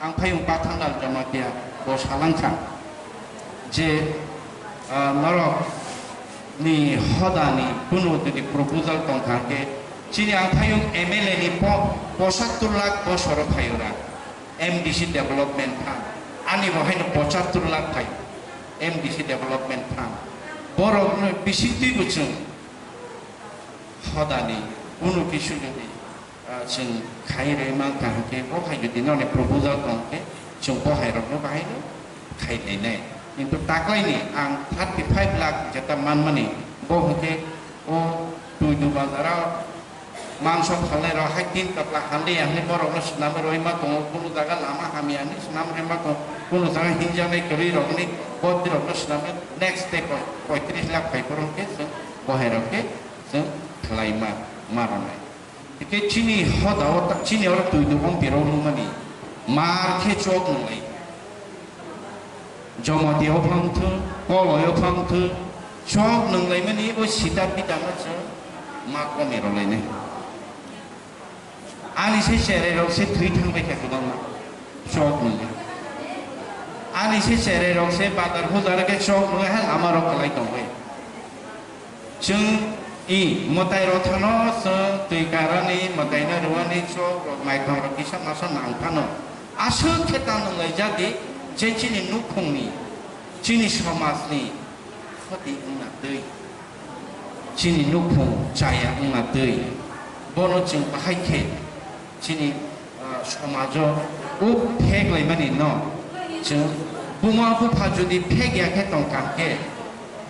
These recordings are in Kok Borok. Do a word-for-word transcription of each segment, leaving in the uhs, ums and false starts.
Ang phayung Pathanal Jamatia bo salangkha je, ah, norok ni hoda ni kunu jodi proposal tongkha khe chini ang phayung M L A ni po-, pochattor lakh bosoro phayura M D C development fund ani bo haino pochattor lakh phai M D C development fund borok no bising twi bo chwng hoda ni kunu kisu jodi ah, chwng khai rwi mankha hwnkhe, bo hai jodi noni proposal tong khe, chwng bo hai rokno bahai no khai lainai. Kintu taklaini ang thirty five lakh jeta manmani, bo hwnkhe o Tuidu bazaro mangso phalnai rok hai tin tapla handi handi borokno swnamwi rwi ma tongo, kunu jaga lama hamya hwnwi swnamwi rwi ma tongo, kunu jaga hinjaknai kwrwi rokni botwi rokno swnamwi next day poi-, poitris lakh phai phuru hwnkhe chwng bo hai rok khe chwng khlai ma, ma rwnai. Hingke chini hoda o ta-, chini oro twi dubong birok nungmani. Mar khe chok nunglai. Jomati o phang thung, koloi o phang thung, chok nunglaimani o sita pita no chwng ma komi rolainai. Ani se cherai rok se thwi thang bai kha kwbangma. Chok nungya. Ani se cherai rok se badar hujar khe chok nungya ha lama rok kwlai tongbai. Chwng i mwtai rok thano chwng twi karani, mwtai no rwani, chwng rok naithok rok kisa masa nang phano. Aswk khe ta nwnglai jadi je chini nukhungni, chini somajni khoti wngna twi, chini nukhung chaya wngna twi, bono chwng bahai khe chini, ah, somajo o phek laimani no chwng buma bupha jodi phek ya khe tong kha khe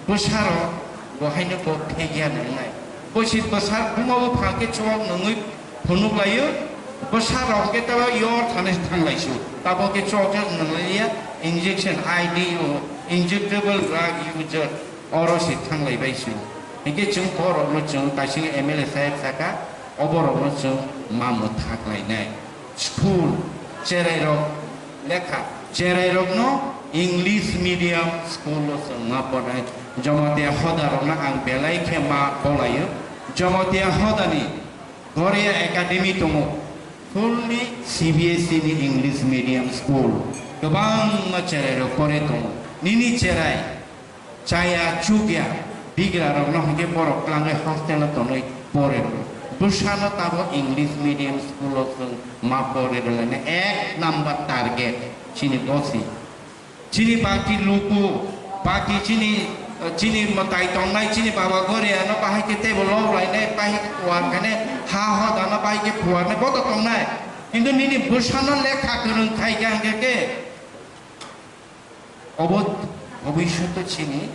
bwsa rok bo haino bo phek ya nang nai. Bo si bwsa buma bupha khe chwng nungwi phunuk laio, bwsa rok khe tabo yor thani thang lai su, tabo khe chwng khe nung lai ya injection I D U, injectable drug user, oro si thang lai bai su. Hinkhe chwng borok no chwng kaising M L A saheb saka, oborok no chwng ma mwthak lainai. School, cherai rok lekha, cherai rok no English medium school o chwng ma pornai. Jamatia hoda rok no ang belai khe ma bolaio. Jamatia hoda ni Goria Academy tongo, fully C B S E ni English medium school. Kwbangma cherai rok pore tongo. Nini cherai chaya chukya bigra rok no hwnkhe borok twlangwi hostel o tonwi pore rw. Bwsano tabo English medium school o chwng ma pore rwlaina ek number target chini bosi. Chini baki luku, baki chini, chini mwtai tongnai, chini baba Goria no bahai khe teibo lok lainai, bahai khe kuar khainai, ha hoda no bahai khe phuarnai, boto tongnai. Kintu nini bwsano lekha kwrwng khai khe hwnkhe khe Obo bhobishoto chini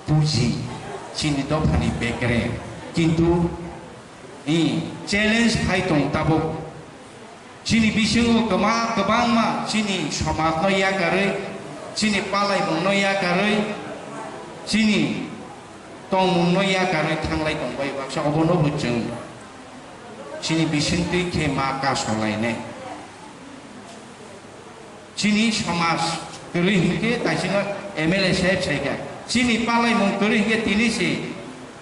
puji, chini dophani bekreng. Kintu i challenge phai tong tabuk. Chini bisingo kwma-, kwbangma chini somajno yakarwi, chini palaimungno yakarwi, chini tongmungno yakarwi thanglai tongbai baksa. Obono bo chwng chini bisingtwi khe ma kasolainai. Chini somaj kwrwi hinkhe taisino M L A saheb saikha. Chini palaimung kwrwi hinkhe tini se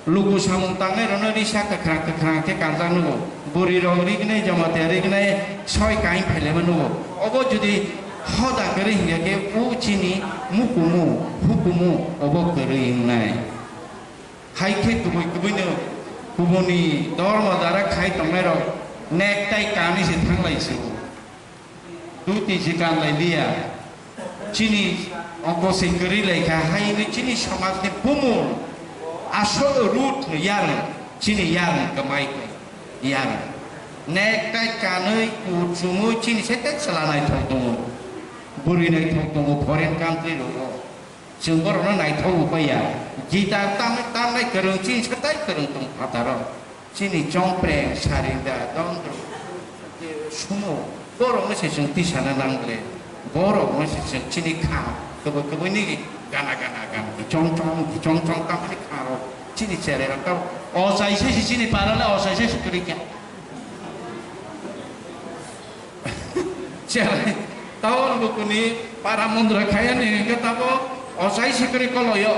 luku samung tangnai rokno risa kwkhrang kwkhrang khe kanjak nugo. Bwrwi rok rignai, jamatia rignai, soi kain phailema nugo. Obo jodi hoda kwrwi hinkhe khe o chini mukumu, hukumu obo kwrwi wngnai. Hai khe kubui kubui no kubuni dormo dara khai tongnai rok nektai kanwi se thanglai se. Duti se kanlai liya. Chini ongko se kwrwi lai kha, hai hwnwi chini somaj ni bumung asol root no yarwng, chini yarwng kwmai khe yarwng. Nektai kanwi kuchumui chini se tek chwla naithok tongo. Bwrwi naithok tongo foreign country rogo. Chwng borokno naithok bo paiya. Guitar tam-, tamnai kwrwng, chini se tai kwrwng tong phataro. Chini chongpreng, sarinda, dondro, sumo, borokno se chwng tisana nang le. Borokno se chwng chini kha, kwbwi kwbwi ni gana gana gan, chong chong, chong chong tamni kha rok. Chini cherai rok tamo. Ochai se se chini para le ochai se se kwrwi kha. Cherai, tabo lukuni para mundra khayani hwnkhe tabo ochai sikri koloyo.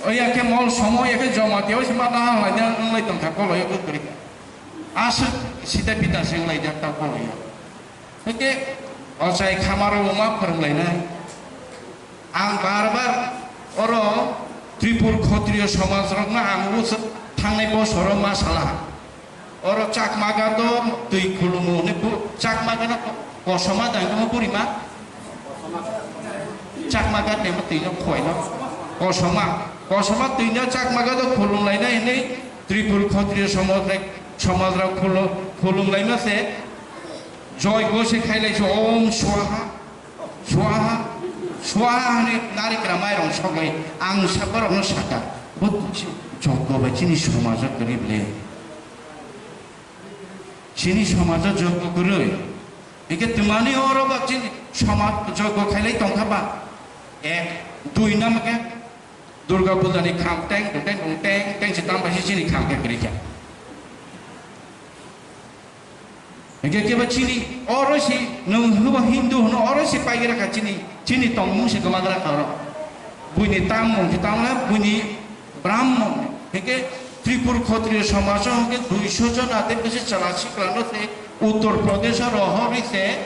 Oya khe mol somo, oya khe joma teo se ma dahang lai jang wnglai tongkha koloyo kwrwi. Aswk sita pita se wnglai jak ta koloyo. Hwnkhe Ochai khamaro wngma phwrwnglainai. Ang bar bar oro Tripur Khotriyo somajrokno ang usa thangnai bosoro ma sala. Oro Chakmaga do twi khulumu hwnwi bu-, Chakmaga no kosoma dang tongma burima. Chakmaga nema twi no khoi no. Kosoma, kosoma twi no Chakmaga do khulumlainai hwnwi Tripur Khotriyo somajrok, somajrok khulu-, khulumlaima se. Joy go se khailai se, "Om Swaha, Swaha, Swaha," hwnwi narikra mairong soklai. Ang sa borokno saka, "Bo jogo bai chini somajo kwrwi ble? Chini somajo jogo kwrwi. Hingke twmani oro ba chini somaj jogo khailai tongkha ba? Ek, dui number ke Durga Puja ni kham teng, teng, teng, teng, teng se tam bai se chini kham khe kwrwi kha." Hingke kebo chini oro si nwng hwnba Hindu hwno oro si paigra kha chini, chini tongmung se kwmagra kha oro. Buini tam mung se tam la, buini Brahmon. Hingke Tripur Khotriyo somajo hingke duiso jona tei bisi chwla sikla no se Uttar Pradesh o rohorwi se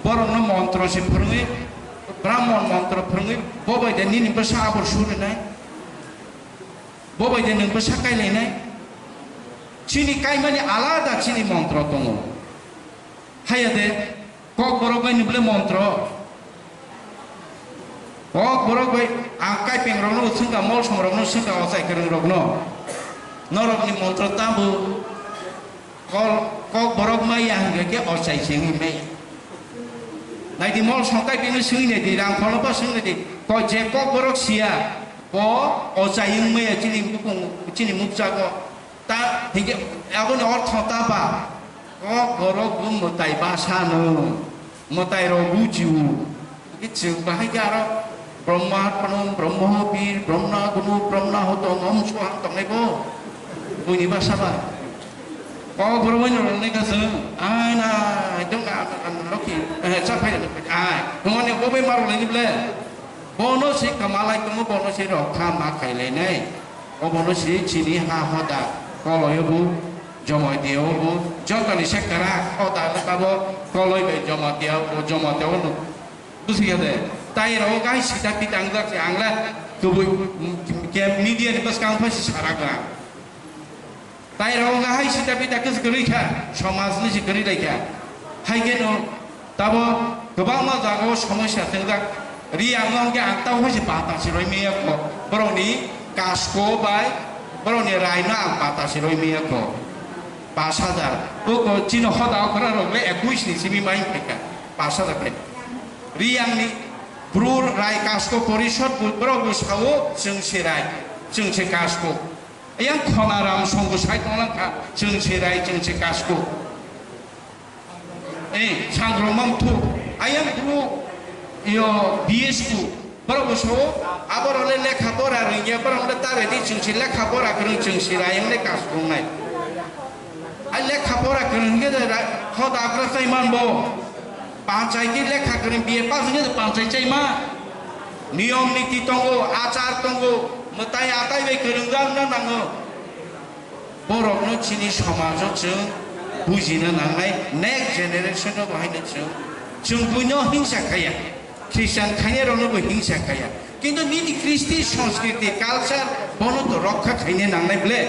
borokno montro se phwrwngwi, Brahmon montro phwrwngwi bo bai de nini bwsa abor surinai? Bo bai de nwng bwsa kailainai? Chini kaimani alada chini montro tongo. Haya de, Kokborok bai ni bole montro. Kokborok bai ang kaipeng rokno swngkha, molsom rokno swngkha, ochai kwrwng rokno. Norokni montro tambo kol, Kokborok maya hingkha khe ochai se wngwi maya. Naidi molsom kaipengno swngwi naidi, rang kholoba swngwi naidi. Ko je Kokborok siya, ko ochai wngwi maya chini bukung, chini mukchago. Ta, hingke aboni ortho ta ba? Kokborok bo mwtai basa no, mwtai rok buji o. Hingke chwng bahai khe aro Brahma Arpanam, Brahma Hobir, Brahma Gunu, Brahma Hotom, Om Soham tongnai bo. Buini basa ba? Kokborok bai no rwnai kha chwng. Ai na, ekdom na, na, na, na, lokhi, eh, cha phai, ai. Hwnmani bo bai ma rwnai ni ble. Bono se kamalai tongo, bono se rokha ma khailainai. Obono si chini ha hoda, koloi bo, Jamatia bo, jotoni se kwrak hoda wngkha bo, koloi bai Jamatia bo, Jamatia bo nuk-, busi ya de. Tai rok hai sita pita wngjak se ang le kubui, mm, ke media ni bwskang phai se sara kha. Tai rok hai sita pita khe se kwrwi kha, somaj ni se kwrwi lai kha. Hai khe no Tabo kwbangma jagao somosya twngjak. Riyang no hwnkhe ang tabo hai se bata se roi maya kho. Borokni kasko bai borokni rai no ang bata se roi maya kho. Pash hajar. O ko chini hoda okra rok le ekush ni simi mai phaikha. Pash hajar phai. Riyang ni Bru Rai Kasko Porishod bo borok bo sao chwng se rai, chwng se kasko. Yang Khonaram songbo sai tonglang kha, chwng se rai, chwng se kasko. Eh, sangrong mam thu. Ayang bru, yo, B S ku. Borok bo so, aborok le lekha pora rwngya, borok le ta ready chwng se lekha pora kwrwng chwng se rayung le kas tongnai. A lekha pora kwrwng hwnkhe de ra-, hoda kwrwng sai man bo. Panchai ki lekha kwrwng B A pass hwnkhe de panchai chai ma. Niyom niti tongo, achar tongo, mwtai atai bai kwrwng jak na nango. Borokno chini somajo chwng bujina nangnai, next generation no bo haino chwng, chwng buino hingsa khaya, Christian khainai rokno bo hingsa khaya. Kintu nini Kristi sanskriti, culture bono to rokha khaina nangnai ble.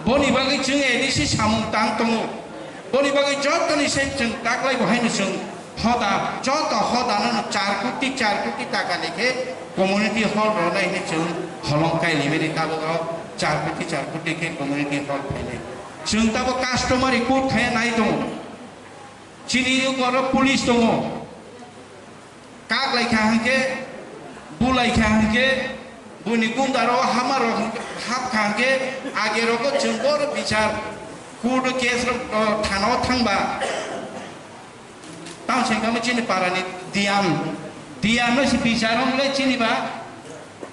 Boni bagwi chwng A D C samung tang tongo. Boni bagwi jotoni se chwng taklai bo haino chwng hoda, joto hoda no char koti, char koti taka ni khe community hall rwnai hinwi chwng holong kai limani tabuk o char koti, char koti khe community hall phainai. Chwng tabuk customary court khai nai tongo. Chini oro police tongo. Kak lai kha hwnkhe, bu lai kha hwnkhe, buini gunda rok hama rok hap kha hwnkhe, age rogo chwng boro bichar court o case rok, o, thana o thangba. Tamo se kamo chini parani diyan, diyan no se bichar wng le chini ba,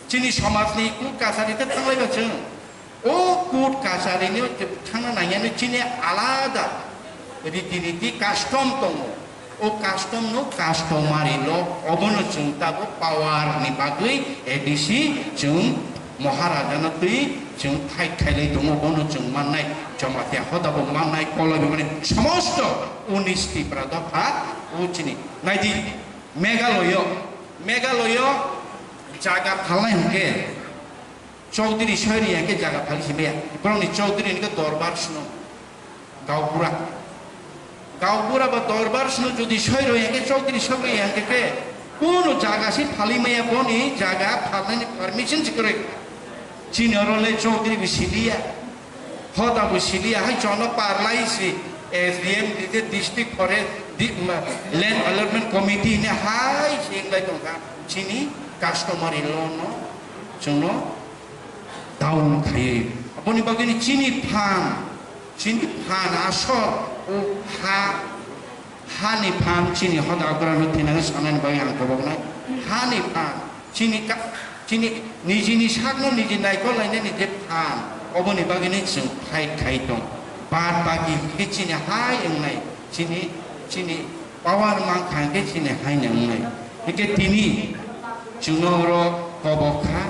chini somaj ni court kachari te thanglai ba chwng. O court kachari ni thangna nangya no chini alada riti niti custom tongo. O custom no customary law obono chwng tabuk power ni bagwi A D C chwng Maharaja no twi chwng fight khailai tongo, bono chwng mannai, Jamatia hoda bo mannai, koloi bo mannai, somosto unis Tipra dopha O chini, naidi, Meghalaya, Meghalaya jaga phalnai hwnkhe Chaudhary soi rwya hwnkhe jaga phali simi ya. Borokni Chaudhary hwnkhe dorbar sino, gaopura. Gaopura ba dorbar sino jodi soi rwya hwnkhe Chaudhary soi rwya hwnkhe khe kunu jaga se phali maya boni jaga phalnaini permission se kwrwi. Chini oro le Chaudhary bo siliya. Hoda bo siliya, hai chono parlai si S D M di je district forest di, ma, land allotment committee ni hai si hinglai tongkha chini customary law no chwngno down khaiwi. Aboni bagwini chini phan, chini phan asol o ha Hani phan chini hoda okra no thinani sanani bagwi ang koboknai. Hani phan chini ka-, chini nijini sakno niji naikol lainani je phan, oboni bagwini chwng fight khai tong. Bad baki khe chini hai wngnai, chini, chini power mankha hwnkhe chini haino wngnai. Hwnkhe tini chwngno oro kobok kha,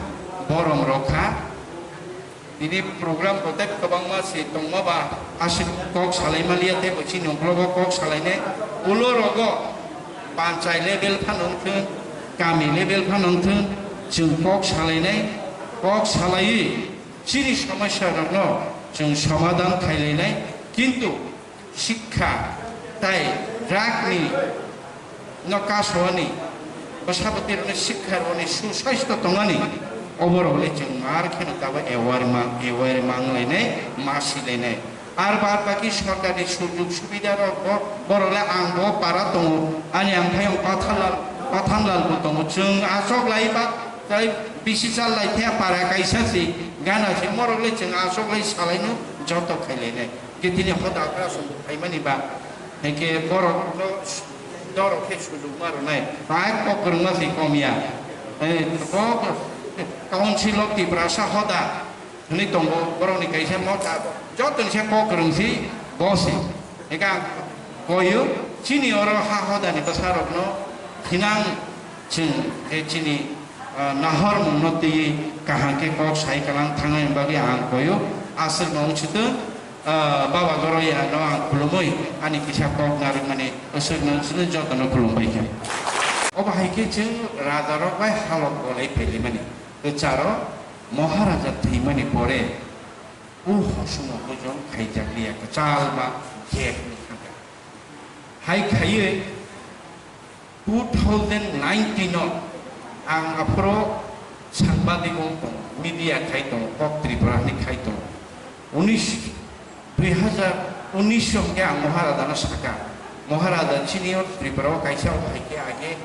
borom rok kha. Tini program bo tei kwbangma se tongma ba aswk kok salai maliya tei bo chini uklogo kok salainai ulo rogo panchai level phano wngthun, kami level phano wngthun, chwng kok salainai, kok salaiwi chini somosya rokno chwng somadhan khailainai, kintu Sikha tai drug ni no kasoni bwsabwtwi rokni sikha rokni susaisto tongani oborok le chwng mar kheno tabuk aware ma, aware manglainai, ma silainai. Ar bad baki sorkarni sujug subida rok bo, borok le ang bo para tongo, ani ang phai ang Pathanlal, Pathanlal bo tongo, chwng achok lai ba tai bisi chal lai thaya para kaisa si gana si morok le chwng achok lai salaino joto khailainai. Hwnkhe tini hoda okra song phaimani ba, hwnkhe borok no dorok khe sujukma rwnai, bai kok kwrwngma se kom ya. Eh, bo Council of Tiprasa hoda hwnwi tongo, borokni kaisa mota, jotoni se kok kwrwng si bo se. Hwnkhe ang koyo chini oro ha hodani bwsarokno thinang chwng, eh, chini ah, nahormungno twiwi kaham khe kok sai kalang thangnani bagwi ang koyo. Aswkno wng sitwng, ah, Baba Goroyano ang khulumwi ani kisa kok narwkmani aswkno chwng jotono khulumbai kha. Obo hai khe chwng rajarok bai halok bolai phailaimani. Kwcharo Maharaja thwimani pore o hosumo bujong khaijakliya kwchal ba jek wngwi thangkha. Hai khaiwi two thousand nineteen o ang aphuru sangbadik wng tongo, media khai tongo, kok Tripura hinwi khai tongo. Unis, dui hazar unis o hwnkhe ang Maharaja no sakha, "Maharaja, chini o Tripura o kaisa o hai khe age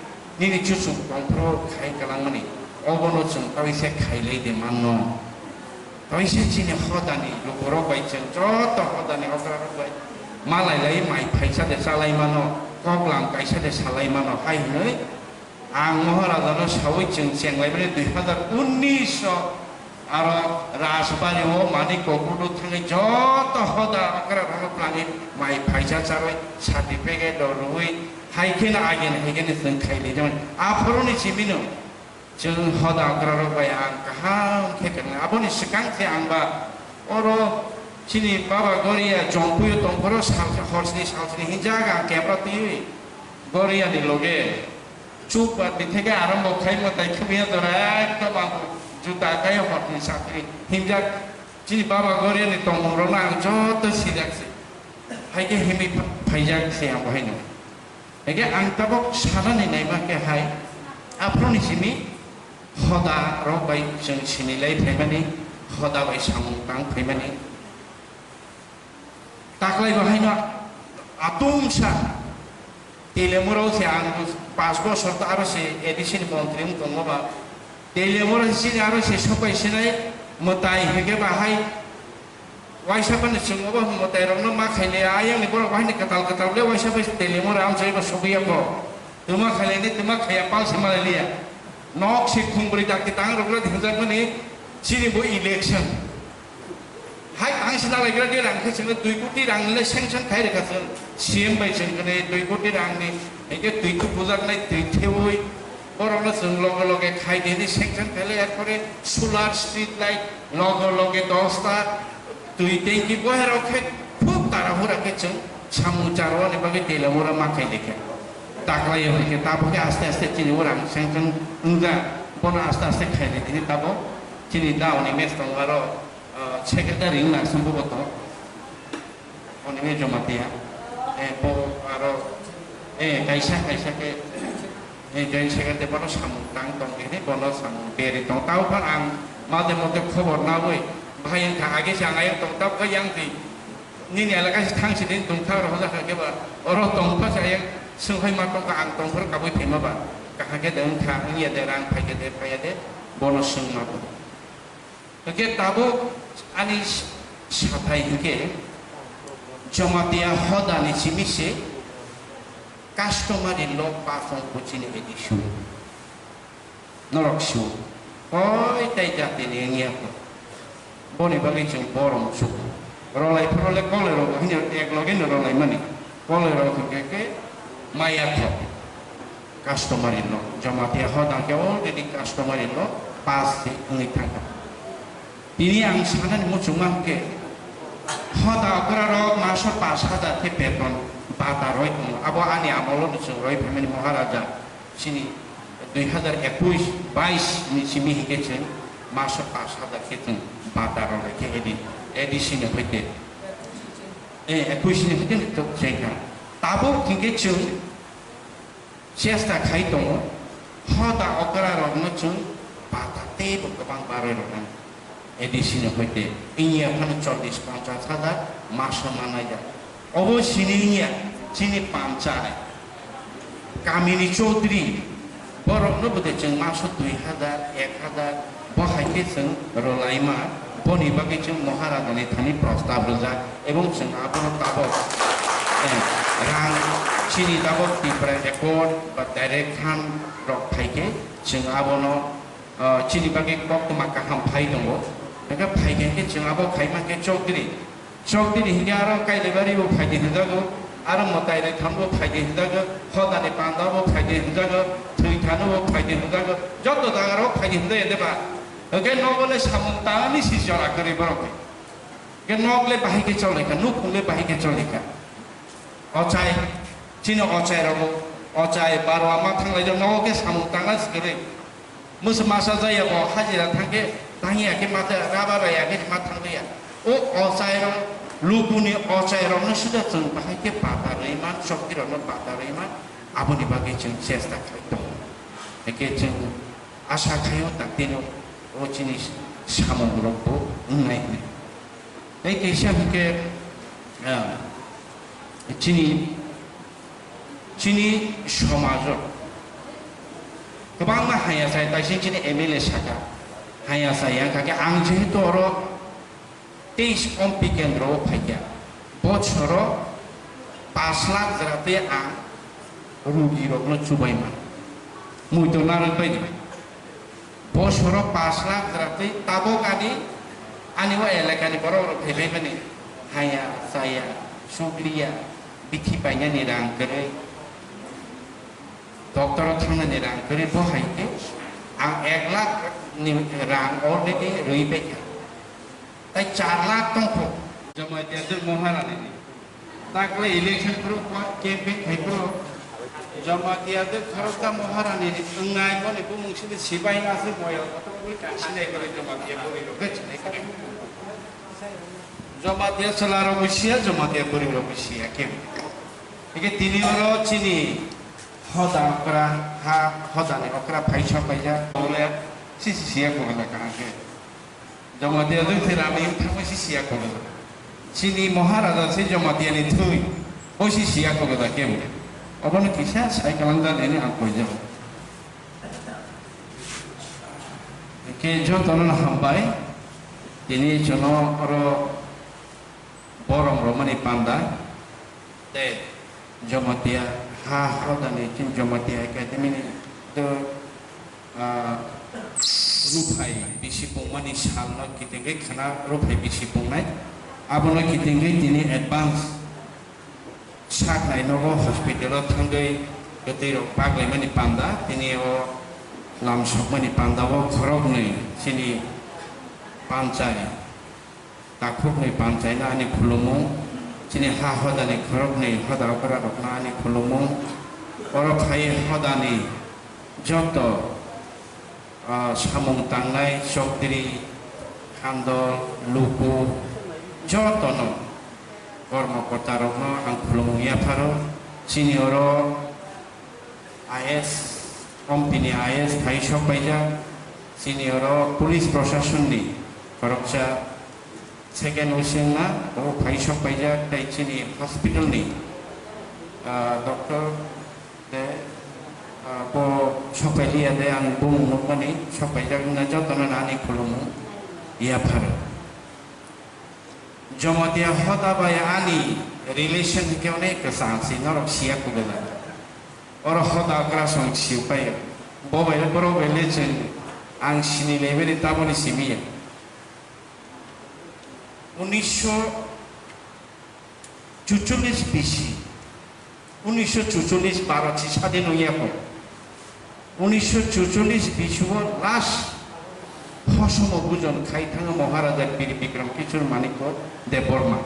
nini chuchuk tongphuru khai kwlangmani, obono chwng kaisa khailai de manno." Kaisa chini hodani lukurok bai chwng joto hodani okrarok bai malai lai mai phaisa de chalai mano, koklam kaisa de salai mano hai hwnwi ang Maharaja no sawi chwng chenglai mani dui hazar unis o aro Rajbari o Manik Kokudu thangwi joto hoda okrarok no twlangwi mai phaisa charwi certificate rok rwui hai kheno agini hai kheno chwng khailai jani aphuru ni simi no. Chwng hoda okrarok bai ang kaham khe kwrwng. Aboni swkang khe ang ba oro chini Baba Goria Jompuio tongphuru sal, horsni salsni hinjak ang camera twiwi Goria ni loge chuk ba bitheke arambo khai mwtai khwmya jora ekdom ang juta kai horni sakni hinjak chini Baba Goria ni tongmung rokno ang joto sijak se. Hai khe himwi pha-, phaijak se ang bo haino. Hingke ang tabok sanani naima khe hai, aphuruni simi hoda rok bai chwng sinilai phaimani, hoda bai samung tang phaimani. Taklai bo haino atumsa Telemura o se ang pas bosor ta aro se A D C ni montri wng tongo ba. Telemura se chini aro se sopai sinai mwtai hingke ba hai Waisa bani chwng obo hwnmo tei rokno ma khaile, ayang ni borok bahai ni kwtal kwtal le waisa bai Telemura amchai ba sogwi ya ko. Twma khaile ni twma khaya pal se malai liya. Nok se khung bwrwi dakti tang rok le hinjak mani chini bo election. Hai tang se nalai gra de rang khe chwng le dui koti rang le sanction khai rwkha chwng. C M bai chwng khe dui koti rang ni hingke twi tu bujak nai twi thewi borok no chwng loge loge khai de ni sanction khai le, er pore solar street light loge loge dosta Twi tengki boherok khe khub tarahura khe chwng samung charwani bagwi Telemura ma khailai kha. Taklaio hwnkhe tabuk khe aste aste chini urang sengkang wngjak, bono aste aste khaidi tini tabuk chini daoni mestong aro, ah, secretary wngna sumbubo to. Oni me Jamatia, eh, bo aro, eh, kaisa kaisa khe, eh, joint secretary bono samung tang tong khe bono samung beri tong. Tabuk phano ang mate mote khobor nawi bahai wngkha, age se ang ayang tong tabuk khe yang twi. Nini elaka se thang sidi tongthak rok hoja kha khe ba oro tong pha se ayang swnghai ma tongkha ang tongphuru kabui phaima ba kaham khe de wngkha wngya de rang phai khe de phaiya de bono swngma bo. Hwnkhe tabuk ani sathai hwnkhe Jamatia hodani simi se customary law pass wng buchini edition. Norok sio. Koi tai jatini wngya kho. Boni bagwi chwng borom chuk. Rolai phuru le koloi rok hwnyo ek loge no rolai mani. Koloi rok hwnkhe khe maya kho. Customary law. Jamatia hodang khe already customary law pass se wngwi thangkha. Tini ang sanani muchungma hwnkhe, hoda okra rok maso pash hajar khe beton bata roi tongo. Abo ani amolo ni chwng roi phaimani Maharaja chini dui hazar ekush bais ni simi hwnkhe chwng maso pash hajar khe chwng bata roi khe edi, A D C ni hoite. Eh, ekush ni hoite ni tok chengkha. Tabuk hwnkhe chwng chesta khai tongo, hoda okra rokno chwng bata teibo kwbang barwi rwkha. A D C ni hoite wngya phano chollish ponchash hajar maso manai ya. Obo sini wngya chini panchai, kamini chaudhuri, borokno bo de chwng maso dui hajar, ek hajar, bo hai khe chwng rwlaima, boni bagwi chwng Maharajani thani prostab rwjak, ebong chwng abono tabok, eh, rang chini tabok Tipra Accord ba direct fund rok phai khe chwng abono, ah, chini bagwi koktwma kaham phai tongo. Hwnkhe phai khe chwng abo khai man khe chokdri. Chokdini hinkhe aro Kailabari bo phaidi hinjago, aro Mwtai Rwitham bo phaidi hinjago, Hodani Panda bo phaidi hinjago, Thwithano bo phaidi hinjago, joto jaga rok phaidi hinjaya deba. Hwnkhe nogo le samung tangni si jora kwrwi borok. Hwnkhe nok le bahai khe cholaikha, nukhung le bahai khe cholaikha. Ochai, chini ochai rogo, ochai barwa ma thanglai jok nogo khe samung tangna si kwrwi. Mwsa masa jaya bo hajira thangkhe tangya khe mata raba raya khe ma thangliya. O ochai rok lukuni ochai rokno suda chwng bahai khe bata rwi man, chokti rokno bata rwi man, aboni bagwi chwng chesta khai tongo. Hake chwng asa khaio taktino o chini samung rok bo wngnai hwnwi. Tei kaisa hwnkhe, ah, chini, chini somajo kwbangma haya sai, taising chini M L A saka haya sai, yang kha khe ang jehetu oro teis ompi kendro o phaikha, bochoro pash lakh jora tei ang rugi rokno chubai man, muitu narwk bai di. Bosoro pash lakh jora twi tabok ani, ani o elakani borok rok phaibai mani haya, chaya, chukliya, bithi painani rang kwrwi, doctor o thangnani rang kwrwi, bo hai khe ang ek lakh ni rang already rwi paikha. Tai char lakh tongkho. Jamatia Dwk Maharani ni. Takle election phuru campaign khai phuru Jamatia Dwk khoroksa Maharani ni wngnai boni bumung sini sibai aswk boyo. Sinai kwrwi Jamatia bwrwi rok khe sinai kwrwi. Jamatia chwla rok bo siya, Jamatia bwrwi rok bo siya khe. Hingke tini oro chini hoda okra, ha hoda ni okra phai sok paijak. Ole sisi siya khe wala kaham khe. Jamatia Dwk se rani thangma si siya khe wala. Chini Maharaja se Jamatia ni thwi. O si siya khe wala kebo. Obono kisa sai kalang jani ang koijak. Hingke jotono hambai. Tini jono oro borom romani panda. Tei Jamatia ha hodani chini Jamatia Academy ni to, ah, ruphai bisi pungmani salno kitingwi khana ruphai bisi pungnai. Abono kitingwi tini advance saknai nogo hospital o thangwi kwtwi rok paglaimani panda, tini o lam sokmani panda o khoroknwi chini panchai. Takhukni panchaino ani khulumung, chini ha hodani khoroknwi hoda okra rokno ani khulumung, Oro phai hodani joto, ah, samung tangnai chokdri, handol, luku, jotono kormo kotarokno ang khulumung yapharo. Chini oro I S, company I S phai sok paijak. Chini oro police proshasonni khoroksa second O C wngna, bo phai sok paijak, tei chini hospital ni, ah, doctor de, ah, bo sok pailiya de, ang bumung nukmani sok paijak wngna jotono ani khulumung yapharo. Jomatia hoda bai ani relation hwnkhe onek kwchang se, norok siya kubela. Oro hoda kwrasong siyo paio. Bo bai borok bai le chwng ang sini lebeni taboni simiya. Unisho chuchollis bisi, unisho chuchollis baro si sadin wngya kho. Unisho chuchollis bisi o last hosomo bujon khai thango Maharaja Bir Bikram Kishore Manikya Debbarma.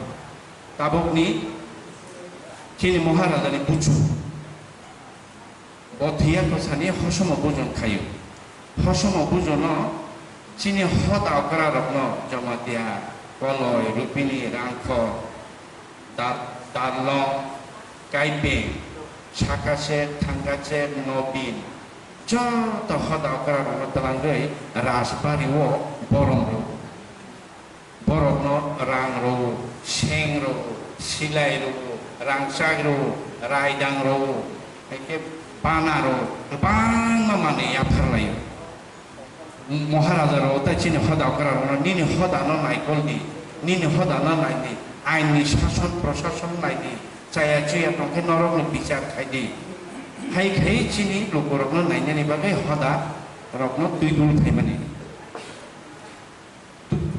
Tabukni chini Maharajani buchu. Bo thwiya kwsani hosomo bujon khaio. Hosomo bujono chini hoda okrarokno Jamatia, Koloi, Rupini, Rangkhor, Da-, Darlong, Kaipeng, Sakasek, Thangkasek, Nobin, joto hoda okrarokno twlangwi Rajbari o borom rw. Borokno rang rw, seng rw, silai rw, rangchak rw, raidang rw, haikhe bana rw, kwbangma manwi yapharlaio. Maharaja rw tei chini hoda okrarokno nini hodano naikol di, nini hodano nai di, ain ni sason prosason nai di, chaya chuya tongkhe norokno bichar khai di. Hai khai chini lukurokno nainani bagwi hoda rokno twi dul phaimani.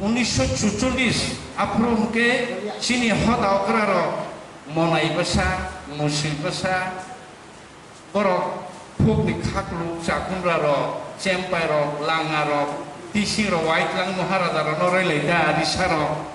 Unisho chuchollis aphuru hwnkhe chini hoda okrarok monai bwsa, musui bwsa, borok phukni khakluk, chakunrarok, chempairok, langarok, tisingrok waitlang Maharajarokno rwilai da risarok.